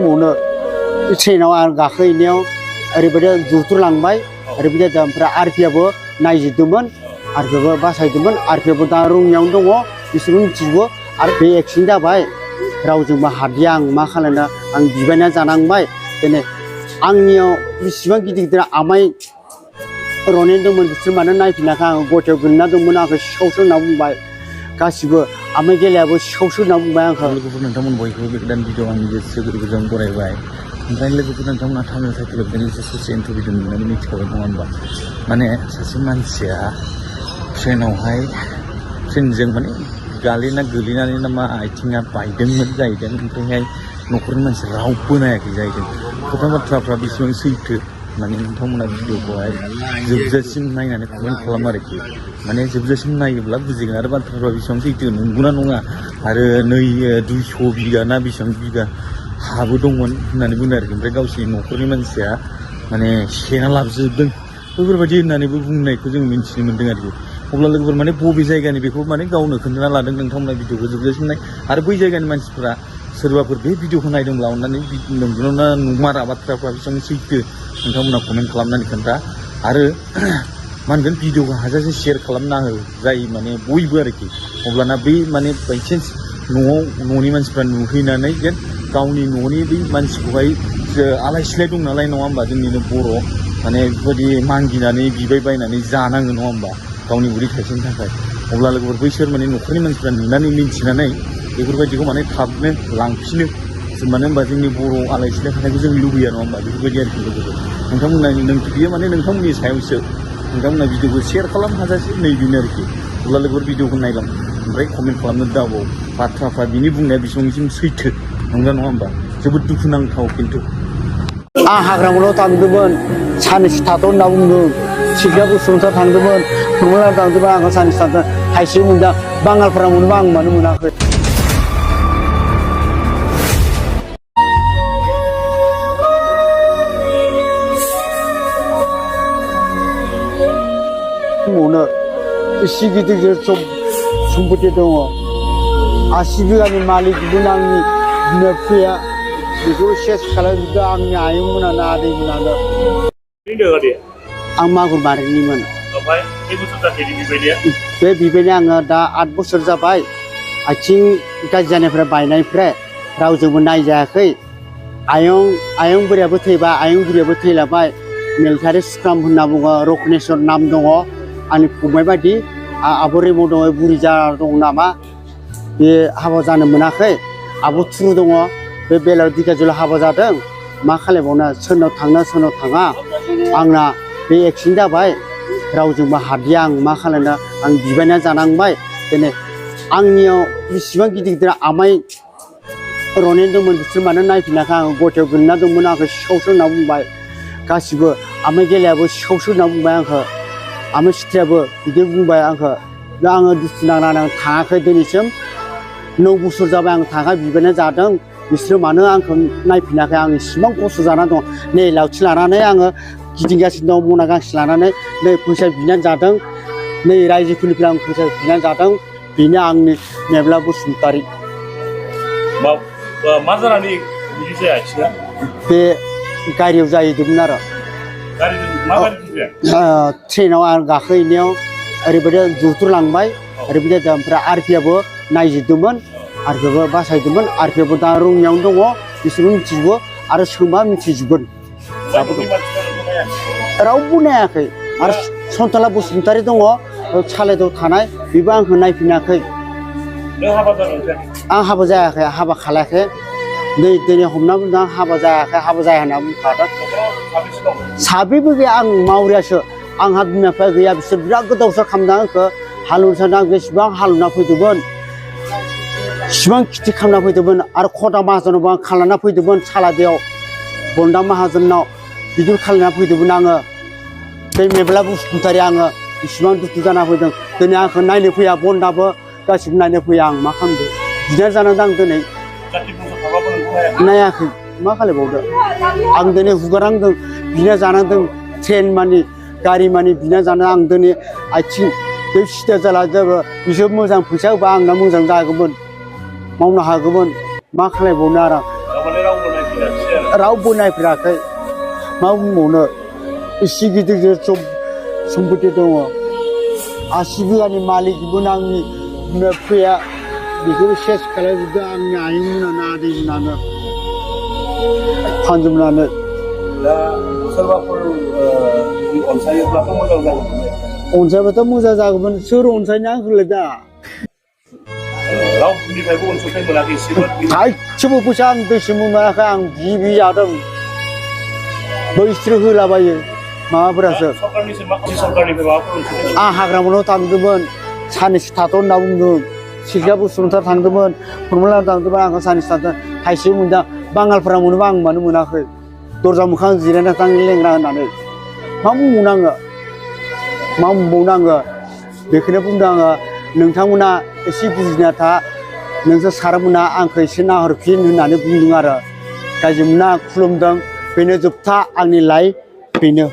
समावनो ट्रेनाव आं गाखोहैनायाव ओरैबायदि जुथुरलांबाय ओरैबायदि ओमफ्राय आरपिआबो नायजोबदोंमोन आरपिआबो बासायदोंमोन आरपिआबो दा रङियावनो दङ बिसोरबो मिथिजोबो आरो बे एक्सिडेन्ट जाबाय रावजोंबो हादिया आं मा खालामनो आं बिबायना जानांबाय दिनै आंनियाव बेसेबां गिदिर गिदिर आमाय रने दंमोन बिसोर मानो नायफिनाखै आं गथायाव गोलैना दंमोन आंखौ सिखावसो होनना बुंबाय गासिबो आमाय गेलायाबो सिखावसो होनना बुंबाय आंखौ लोगोफोर नोंथांमोन बयखौबो बे गोदान भिडिअ आंनि गोसो गोरबोजों बरायबाय ओमफ्राय लोगोफोर नोंथांमोना थामिल साइकेलजों लोगोसे ससे इन्टारभिउ मोननानै मिथिखाबाय नङा होनबा माने सासे मानसिया ट्रेनजों माने गालिना गोलैनानै नामा आथिङा बायदोंमोन जाहैदों ओमफ्रायहाय न'खरनि मानसि रावबो नायाखै जाहैदों खोथा बाथ्राफ्रा बेसेबां सैथो माने नोंथांमोना भिडिअखौहाय जोबजासिम नायनानै कमेन्ट खालाम आरोखि माने जोबजासिम नायोब्ला बुजिगोन आरो बाथ्राफ्रा बेसेबां सैथो नंगौना नङा आरो 200 बिगा ना बेसेबां बिगा हाबो दंमोन होननानै बुंदों आरोखि ओमफ्राय गावसिनि न'खरनि मानसिया माने सेना लाबोजोबदों बेफोरबायदि होननानैबो बुंनायखौ जों मिन्थिनो मोन्दों आरोखि अब्ला लोगोफोर माने बबे जायगानि बेखौ माने गावनो खोन्थाना लादों नोंथांमोना भिडिअखौ जोबजासिम नाय आरो बै जायगानि मानसिफ्रा सोरबाफोर बे भिडिअखौ नायदोंब्ला अननानै नंगौना नंमारा बाथ्राफ्रा बेसेबां सैथो नोंथांमोना कमेन्ट खालामनानै खोन्था आरो मा होनगोन भिडिअखौ हाजासे शेयार खालामना हो जाय माने बयबो आरोखि अब्लाना बै माने बायचान्स न'नि मानसिफ्रा नुहैनानै जेन गावनि न'नि बै मानसिखौहाय आलाय सिलाय दं नालाय नङा होमबा जोंनिनो बर' माने बेबायदि मागिनानै बिबाय बायनानै जानाङो नङा होमबा गावनि उदै थाइसेनि थाखाय अब्ला लोगोफोर बैसोर माने न'खरनि मानसिफ्रा नुनानै मिन्थिनानै बेफोरबायदिखौ माने थाबनो लांफिनो मानो होनबा जोंनि बर' आलाय सिलाय थानायखौ जों लुबैया नङा होमबा बेफोरबायदि आरोखि लोगोफोर नोंथांमोना बियो माने नोंथांमोननि सायावसो नोंथांमोना भिडिअखौ शेयार खालाम हाजासे नैबेनो आरोखि अब्ला लोगोफोर भिडिअखौ नायलां ओमफ्राय कमेन्ट खालामनो दाबाव बाथ्राफ्रा बिनि बुंनाया बेसेबांसिम सैथो नंगौना नङा होमबा जोबोद दुखुनांथाव खिन्थु आं हाग्रामायाव थांदोंमोन साननैसो थाथ' होनना बुंदों सिग्रा बसुमतारी थांदोंमोन न'आव थांदोंमोन आंखौ साननैसो थांदों थाइसे मोनदों बाङालफोरा मोनोबा आं मानो मोनाखै समावनो एसे गिदिर गिदिर सम्पति दङ 80 बिगानि मालिकबो आंनि बिमा बिफाया बेखौ सेस खालामजोबदों आंनि आयंमोनानो आदैमोनानो आं मागुरमारिनिमोन बे बिबायनो आङो दा 8 बोसोर जाबाय आथिं गाज्रि जानायनिफ्राय बायनायनिफ्राय रावजोंबो नायजायाखै आयं बोरायाबो थैबाय आयं बुरियाबो थैलाबाय मिलिटारि स्क्राम होनना बुङो रकनेस्वर नाम दङ आंनि फंबाय बायदि आब' रेम' दङ बुरि जाना दं नामा बे हाबा जानो मोनाखै आब' थुरु दङ बे बेलायाव दिगाजुलियाव हाबा जादों मा खालामबावनो सोरनाव थांनो सोरनाव थाङा आंना बे एक्सिडेन्ट जाबाय रावजोंबो हादिया आं मा खालामनो आं बिबायना जानांबाय दिनै आंनियाव बेसेबां गिदिर गिदिर आमाय रने दंमोन बिसोर मानो नायफिनाखै आं गथायाव गोलैना दंमोन आंखौ सिखावसो होनना बुंबाय गासिबो आमाय गेलायाबो सिखावसो होनना बुंबाय आंखौ आमाय सिथ्रियाबो बिदि बुंबाय आंखौ दा आङो दुखु नांनानै आं थाङाखै दिनैसिम 9 बोसोर जाबाय आं थाङा बिबायना जादों बिसोरो मानो आंखौ नायफिनाखै आं इसिबां खस्थ' जाना दं नै लावथि लानानै आङो गिदिंगासिनो दं मना गांसे लानानै नै फैसा बिनानै जादों नै रायजोफोरनिफ्राय आं फैसा बिनानै जादों बेनो आंनि मेब्ला बसुमतारी मा जानानै बिदि जाया आथिङा बे गारियाव जाहैदोंमोन आरो ट्रेनाव आं गाखोहैनायाव ओरैबायदि जुथुरलांबाय ओरैबायदि ओमफ्राय आरपिआबो नायजोबदोंमोन आरपिआबो बासायदोंमोन आरपिआबो दा रङियावनो दङ बिसोरबो मिथिजोबो आरो सोंबा मिथिजोबगोन रावबो नायाखै आरो सन्तला बसुमतारी दङ सालायदाव थानाय बेबो आंखौ नायफिनाखै आं हाबा जायाखै हाबा खालायाखै दिनै हमना बुंदों हाबा जायाखै हाबा जाया होनना बुंखादों साब्रैबो गैया आं मावरियासो आंहा बिमा बिफा गैया बिसोर बिराद गोदाव सोराव खालामदों आंखौ हालेवनो सानदों आं बेसेबां हालेवना फैदोंमोन इसिबां खेथि खालामना फैदोंमोन आरो खदा माहाजोनावबो आं खालामना फैदोंमोन सालादियाव बन्दा माहाजोनाव बिदि खालामना फैदोंमोन आङो बे मेब्ला बसुमतारी आङो इसिबां दुखु जाना फैदों दिनै आंखौ नायनो फैया बन्दाबो गासिबो नायनो फैया आं मा खालामदों बिना जानांदों आं दिनै नायाखै मा खालामबावदो आं दिनै हुगारांदों बिना जानांदों ट्रेन मानि गारि मानि बिना जानो आं दिनै आथिं बे सिदा जाला जेबो बिसोर मोजां फैसा होबा आंना मोजां जागौमोन मावनो हागौमोन मा खालामबावनो आरो रावबो नायफेराखै मा बुंबावनो इसे गिदिर गिदिर सम्पति दङ 80 बिगानि मालिकमोन आंनि बिमा बिफाया बेखौबो सेस खालामजोबदों आंनि आयंमोनानो आदैमोनानो फानजोबनानै दा सोरबाफोर अनसायोब्लाथ' मोजां जागौमोन अनसायबाथ' मोजां जागौमोन सोर अनसायना होलाय दा रावनिफ्रायबो अनसुंथाइ मोनाखै एसेबो थाइसेबो फैसा आं दैसिमबो मोनाखै आं बि जादों बैसोर होलाबायो माबाफोरासो सरकारनिफ्राय माखासे सरकारनिफ्राय माबाफोर अनसुंथाइ आं हाग्रामायाव थांदोंमोन साननैसो थाथ' होनना बुंदों सिरजा बसुमतारी थांदोंमोन फर्मुला थांदोंमोन आंखौ साननैसो थादों थाइसेबो मोनदों बांगालफोरा मोनोबा आं मानो मोनाखै दरजा मोखां जिरायना थां लेंग्रा होननानै मा बुंबावनो आङो मा बुंबावनो आङो बेखौनो बुंदों आङो नोंथांमोना एसे बुजिना था नोंसोर सारमोना आंखौ एसे नाहरफिन होननानै बुंदों आरो गाज्रि मोना खुलुमदों बेनो जोबथा आंनि लाइफ बेनो